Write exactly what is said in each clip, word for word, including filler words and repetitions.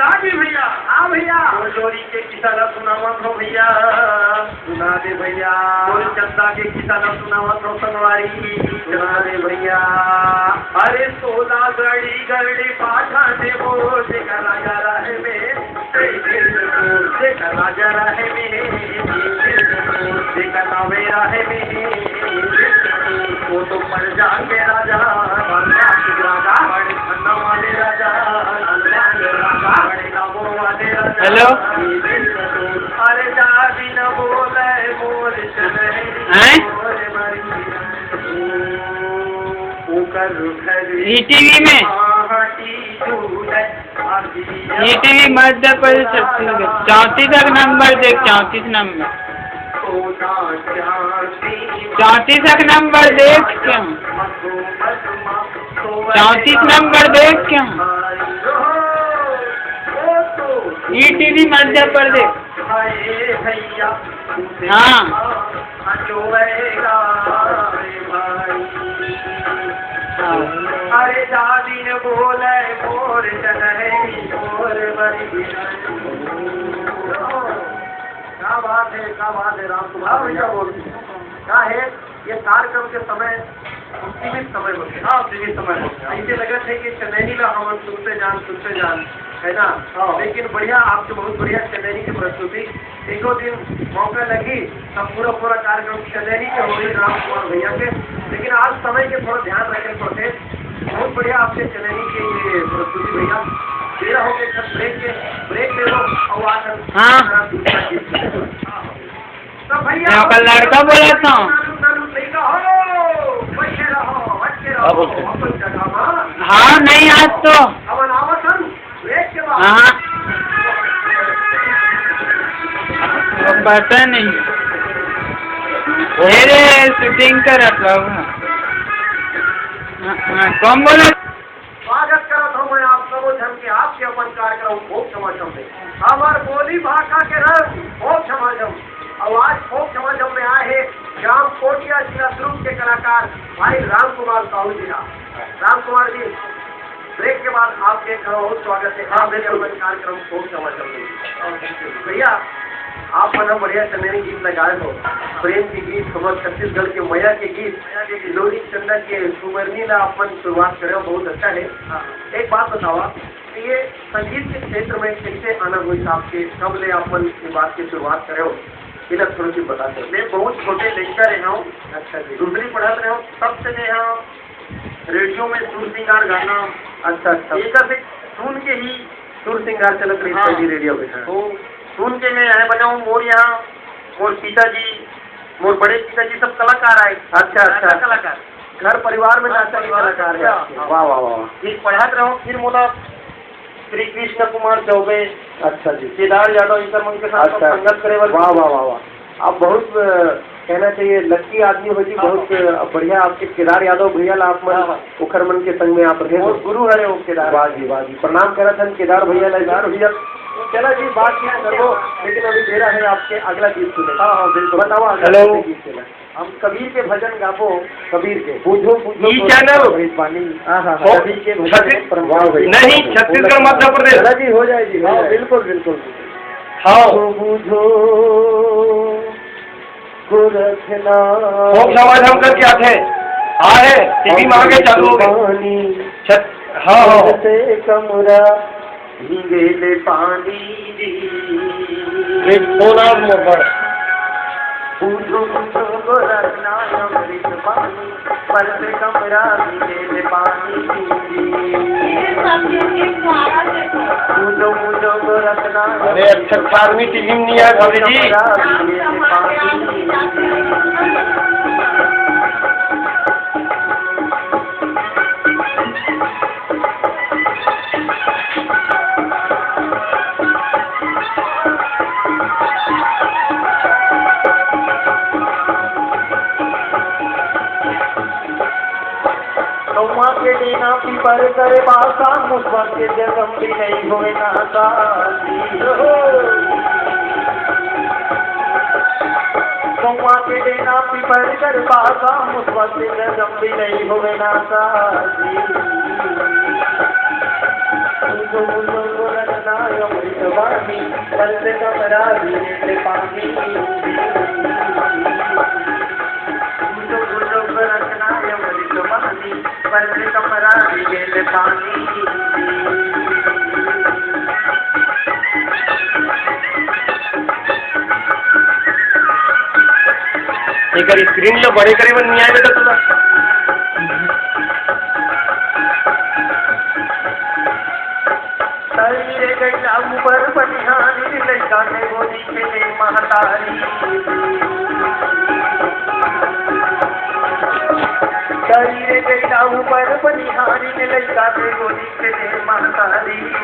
हाँ जी भैया। हाँ भैया। वो जोड़ी के किस्सा ला सुनावत हँव भैया। सुना दे भैया। वो चंदा के किस्सा ला सुनावत हँव संगवारी। सुना दे भैया। अरे सोला गड़ी गड़ी पाठा देबो, जेकर राजा राहे में, जेकर राजा राहे में, जेकर नावे राहे में, वो तो प्रजा के राजा, प्रजा के राजा, बड़े धन वाले राजा, बड़े नामों वाले राजा। हेलो। अरे दादी न बोले मोर चले, हैं? मोर मरी। ओकर घर ईटीवी में। माटी झूले। ईटीवी मध्य प्रदेश छत्तीसगढ़, चौंतीस नंबर देख, चौंतीस नंबर। चौंतीस नंबर देख क्यों? चौंतीस नंबर देख क्यों? ईटीवी मध्य प्रदेश। हाँ। हाँ। अरे दादी ने बोले मोर चनहरी मोर बरी। क्या बात है, क्या बात है राम कुमार भैया, बोल क्या है ये कार्यक्रम के समय सीमित समय होथे। हाँ, सीमित समय होथे। अइसे लगत हे कि चनैनी ला हमन सुनते जान, सुनते जान, है ना? हाँ। लेकिन बढ़िया, आपके बहुत बढ़िया चनैनी के प्रस्तुति। एको दिन मौका लगही, तब पूरा, पूरा कार्यक्रम चनैनी के होही राम कुमार भैया के। लेकिन आज समय के थोड़ा ध्यान रखे पड़थे। बहुत बढ़िया आपके चनैनी के ये प्रस्तुति भैया। बेरा हो गए, सब ब्रेक के, ब्रेक ले लो, और आज हम हाँ। दूसरा गीत। मैं ओकर लड़का बोलत हँव। हाँ, नहीं, आज तो हाँ, पता नहीं। अरे, शूटिंग करत बाबू। हाँ, हाँ, कौन बोलत? स्वागत करत हँव मैं आप सबो झन के आपके अपन कार्यक्रम फोक झमाझम में। हमर बोली भाखा के रंग फोक झमाझम। अउ आज फोक झमाझम में आए हे ग्राम कोटिया, जिला दुर्ग के कलाकार भाई राम कुमार साहू जी हा। राम कुमार जी, ब्रेक के बाद आपके घर बहुत स्वागत है। हाँ, आपके बिल्कुल। अपन कार्यक्रम फोक झमाझम में। भैया, आप मन ह बढ़िया चंदेरी गीत लगाए हो, प्रेम के गीत, हमर छत्तीसगढ़ के मया के गीत, लोरी चंदा के सुमरनी ला अपन शुरुआत करे हो, बहुत अच्छा है। हाँ। एक बात बतावा, तो ये संगीत के क्षेत्र में कैसे आना हुई आपके, कब ले अपन ये बात की शुरुआत करे हो, इला थोड़ी सी बता दो। मैं बहुत छोटे लड़का रहे हूँ, अच्छा जी। दूसरी पढ़त रहे हूँ, तब से मैं यहाँ रेडियो में सुर सिंगार गाना, अच्छा, अच्छा। एकर से सुन के ही सुर सिंगार चलत रही हाँ। पहली रेडियो में, हाँ। तो सुन के मैं यहाँ बना हूँ, मोर यहाँ मोर पिताजी, मोर बड़े पिताजी सब कलाकार आए। अच्छा, अच्छा। नाचा कलाकार। घर परिवार में हाँ, नाचा के परिवार कलाकार में है पूरा, आपके। हाँ। वाह, वाह, वाह, वाह। फिर पढ़त रहो, फिर मोला श्री कृष्ण कुमार चौबे, अच्छा जी। केदार यादव, इनकर मन के साथ अच्छा। संगत करे वाले। वाह, वाह, वाह, वाह। आप बहुत, अ, कहना चाहिए लकी आदमी हो जी, हाँ, बहुत, हाँ। अ, बढ़िया आपके केदार यादव भैया ला आप मन, हाँ, हाँ। ओखर मन के संग में आप रहे हो। बहुत गुरु हरे वो केदार। वाह जी, वाह जी। प्रणाम करत हन केदार भैया ला। केदार भैया, चला जी, बातचीत करबो, लेकिन अभी बेरा है आपके अगला गीत सुने। हाँ, हाँ, बिल्कुल। बताओ अगला हेलो। कौन गीत सुने? हम कबीर के भजन गाबो। कबीर के। बूझो, बूझो, ई गोरखनाथ चैनल। अमृत पानी। हाँ, हाँ, हाँ। हो, कबीर के भजन छत्तीस-, वाह भाई। नहीं, छत्तीसगढ़, मध्य प्रदेश। चला जी, हो जाए जी, हो हाँ, जाए। बिल्कुल, बिल्कुल। हाँ। बूझो, बूझो। गोरखनाथ। फोक समाज हम करके आते हैं। हाँ है, टीवी में आके चालू हो गए। पानी छत-, हाँ, हाँ। से कमरा भीगे ले पानी जी। एक फोन आ मोर पर। बूझो, बूझो गोरखनाथ अमृत पानी। पर से कमरा भीगे ले पानी। बूझो, बूझो गोरखनाथ। अरे, अच्छा, फार्मी टीवी में नहीं आया, भाभी जी। कमरा भीगे ले पानी। कौआ के डेना पीपर करे बासा, मुसवा के जलम भी नहीं होए ना सा। कौआ के डेना पीपर करे बासा, मुसवा के जलम भी नहीं होए ना सा। पानी, बरसे कमरा भीगे ले पानी। बूझो, बूझो, रचना अमृत पानी, बरसे कमरा भीगे ले पानी। एकर screen ला बड़े करे बर नइ आय बेटा तोला। तरी रे गैया ऊपर बनिहारी, लइका के गोदी के ले महतारी। तरी रे गैया ऊपर बनिहारी, लइका के गोदी के ले महतारी।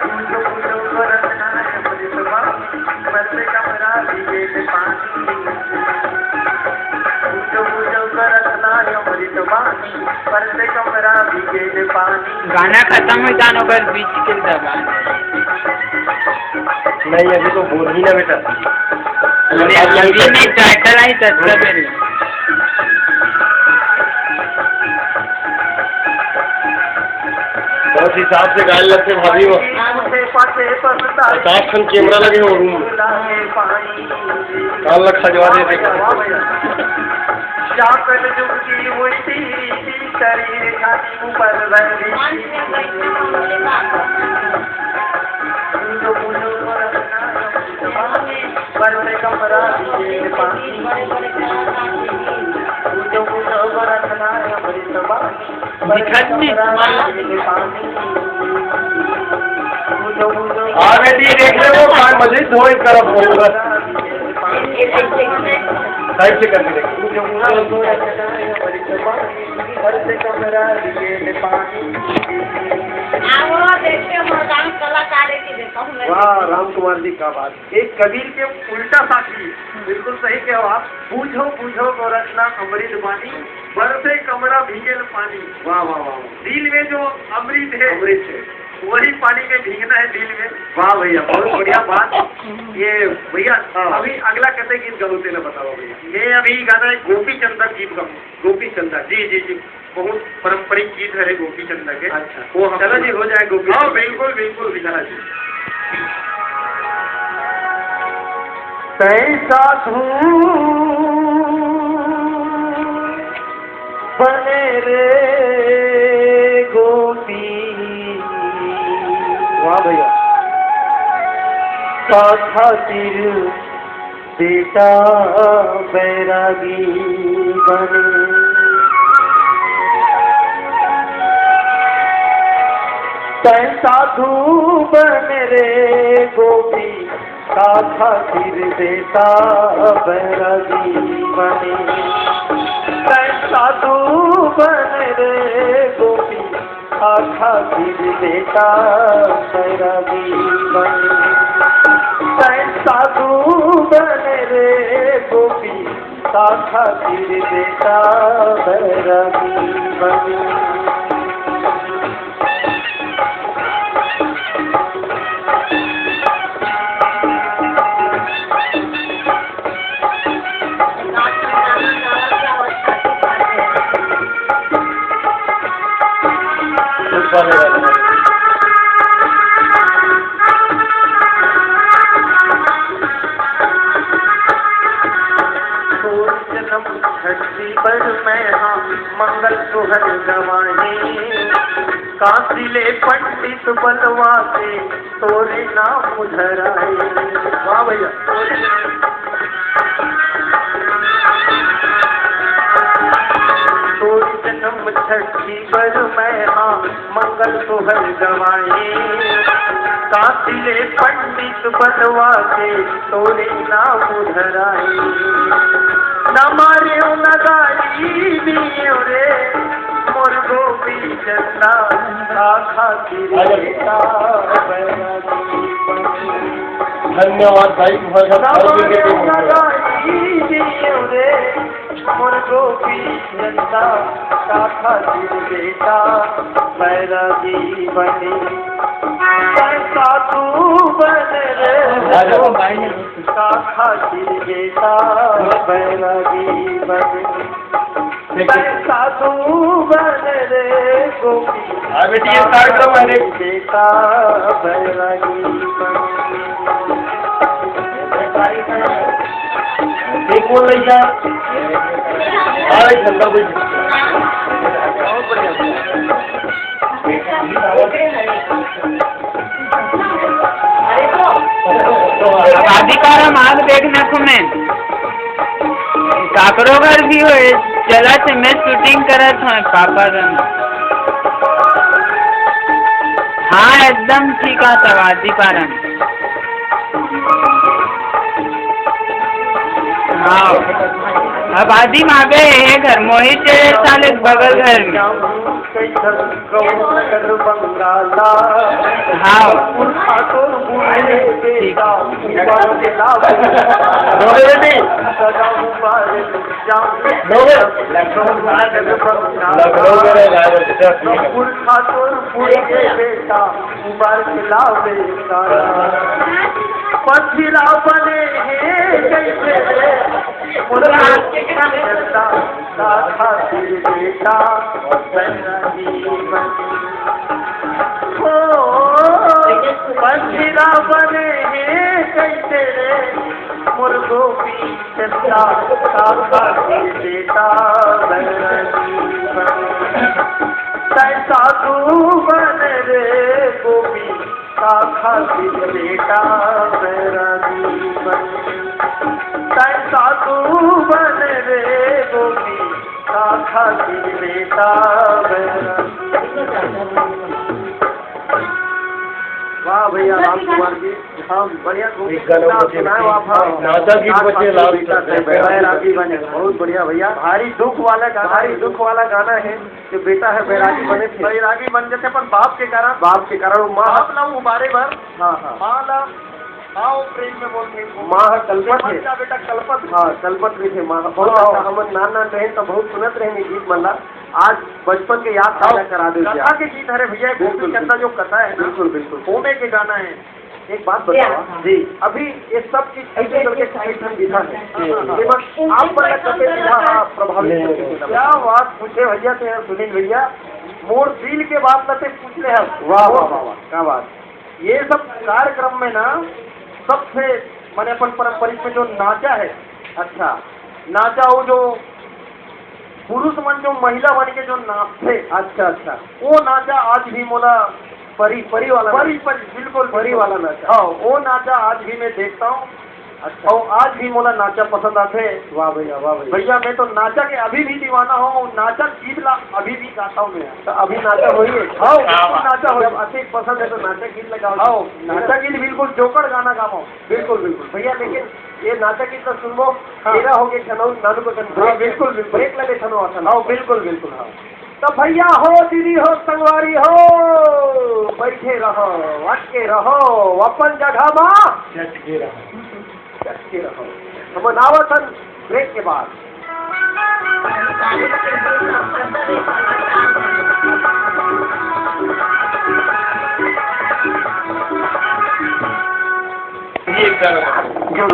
पूछो, पूछो, गोरखनाथ अमृत पानी, बरसे कमरा भीगे ले पानी। पूछो, पूछो, गोरखनाथ अमृत पानी, बरसे कमरा भीगे ले पानी। गाना खतम होइस, गाना ओकर बीच के दबा। नहीं, अभी तो बोल ही ना बेटा। अरे, अभी नहीं, title आई, तब तब नहीं। बहुत हिसाब से गाय लगते भाभी वो। पचास खन camera लगे हो room में। कान ला खजवा दे देखो। दिखत नहीं तुम्हारा। हाँ बेटी, देख ले वो कान बजे, धोए तरफ होगा। Side से करके देखो। आओ, देखिए, हमारा गांव कलाकार है कि देखो, मैं वाह, राम कुमार जी, क्या बात। एक कबीर के उल्टा साथी, बिल्कुल सही कहो आप। पूछो, पूछो, गोरखनाथ अमृत पानी, बरसे कमरा भीगे ले पानी। वाह, वाह, वाह, वाह। दिल में जो अमृत है, अमृत है। वही पानी में भीगना है दिल में। वाह भैया, बहुत बढ़िया बात। ये भैया, हाँ। अभी अगला कते गीत गाहू तेला बताओ भैया। मैं अभी गाना है गोपी चंदा गीत गाहू। गोपी चंदा, जी, जी, जी। बहुत पारंपरिक गीत है गोपी चंदा के। अच्छा। वो हम चलो जी, हो जाए गोपी हाँ, चंदा। बिल्कुल, बिल्कुल, बिल्कुल। चलो जी। तै साधु बने रे गोपी। वाह भैया। का खातिर बेटा बैरागी बने। तै साधु बने रे गोपी, का खातिर बेटा बैरागी बने। तै साधु बने रे गोपी, का खातिर बेटा बैरागी बने। तै साधु बने रे गोपी, का खातिर बेटा बैरागी बने। जन्म धरती पर मैं हाँ मंगल तुहर गवाही। काशी ले पंडित बलवा के तोरे नाम धराए। वाह भैया। तोरे जन्म धरती पर मैं हाँ मंगल तुहर गवाए। काशी ले पंडित बलवा के तोरे नाम धराए। न मारियो न गारी दियो रे मोर गोपी चंदा, का खातिर बेटा बैरागी बने। धन्यवाद भाई, तुम्हारे साथ न हर दिन के मारियो दिन न होता है। गारी दियो रे मोर गोपी चंदा, का खातिर बेटा बैरागी बने। तै साधु बने रे आ जाओ। का खातिर बेटा बैरागी बने। साधु बन रे गोपी। हाँ बेटी, ये कार्यक्रम है, देख। बेटा बैरागी बन। एक बोल रही क्या? हाँ, एक घंटा बोल। अब आदि पारा माघ देखना को मैं काकरो घर भी होए, चला से मैं shooting करत हूँ पापा जन। हाँ, एकदम ठीक है, तब आदि पारा में। हाँ, अब आदि मागे है घर, मोहित तेरे साले बगल घर में। हाँ। ठीक। रोगे बेटी? रोगे? लखनऊ में रह रहा है, बेटा। पुरखा तोर पुरखे बेटा, उबार के लावे सारा। पथिरा बने हे जैसे रे, मुर्गा के बेटा, का खातिर बेटा, बैरागी बने। ओ, पथिरा बने हे जैसे रे, मोर गोपी चंदा, का खातिर बेटा, बैरागी बने। तै साधु बन रे गोपी, का खातिर बेटा बैरागी बन। तै साधु बन रे गोपी, का खातिर बेटा बैरागी। वाह भैया राम कुमार जी, हाँ, बढ़िया। एक गाना बचे, सुनाए आप, हाँ। नाचा गीत बचे, लाल बैरागी बने। बहुत बढ़िया भैया, भारी दुख वाला गाना, भारी दुख वाला गाना है। कि बेटा है बैरागी बने थे। बैरागी बन जथे, अपन बाप के कारण। बाप के कारण वो माँ बाप ला उबारे बर। हाँ, हाँ। माँ ला, माँ वो प्रेम में बोलथे। माँ ह कलपत हे। का बेटा कलपत हे। हाँ, कलपत रहिथे माँ ह। बहुत हाँ। अच्छा, हमन नान नान रहे तो बहुत सुनत रहे ये गीत मन ला। आज बचपन के याद हाँ। ताजा करा दे कथा के गीत हरे भैया, बिल्कुल, चंदा बिल्कुल। जो कथा है ना, बिल्कुल, बिल्कुल। ओमे के गाना है। एक बात बताओ जी, अभी ये सब चीज कैसे करके कई ठन विधा है, हाँ, हाँ। ये बात आप मन ला कते विधा हा प्रभावित करके? क्या बात पूछे भैया, ते सुनील भैया, मोर दिल के बात ला ते पूछ ले हस। वाह, वाह, वाह, वाह, क्या बात। ये सब कार्यक्रम में ना सबसे माने अपन पारंपरिक में जो नाचा है, अच्छा, नाचा वो जो पुरुष मन जो महिला बन के जो नाचथे, अच्छा, अच्छा। वो नाचा आज भी मोला परी, परी वाला परी, नाचा। परी, बिल्कुल, परी बिल्कुल। वाला नाचा। हाँ, वो नाचा आज भी मैं देखता हूँ। अच्छा। और आज भी मोला नाचा पसंद आथे। वाह भैया, वाह भैया। भैया, मैं तो नाचा के अभी भी दीवाना हूँ और नाचा गीत ला अभी भी गाता हूँ मैं। तो अभी नाचा होई है? हाँ, क्या बात। नाचा होई। जब अति पसंद है तो नाचा गीत लगाओ। हाँ, नाचा गीत बिल्कुल जोकर गाना गाओ। बिल्कुल, बिल्कुल। भैया, लेकिन ये नाचा गीत ला सुनबो, हाँ। तेरा हो गए छनऊ, नानू को कन हाँ, break, बिल्कुल, बिल्कुल। Break लगे छनो आसन। हाँ, बिल्कुल, बिल्कुल, हाँ। तो भैया हो, दीदी हो, संगवारी हो, बैठे रहो, अटके रहो, अपन जगह मा जटके रहो। जटके रहो। हम आवत हन break के बाद।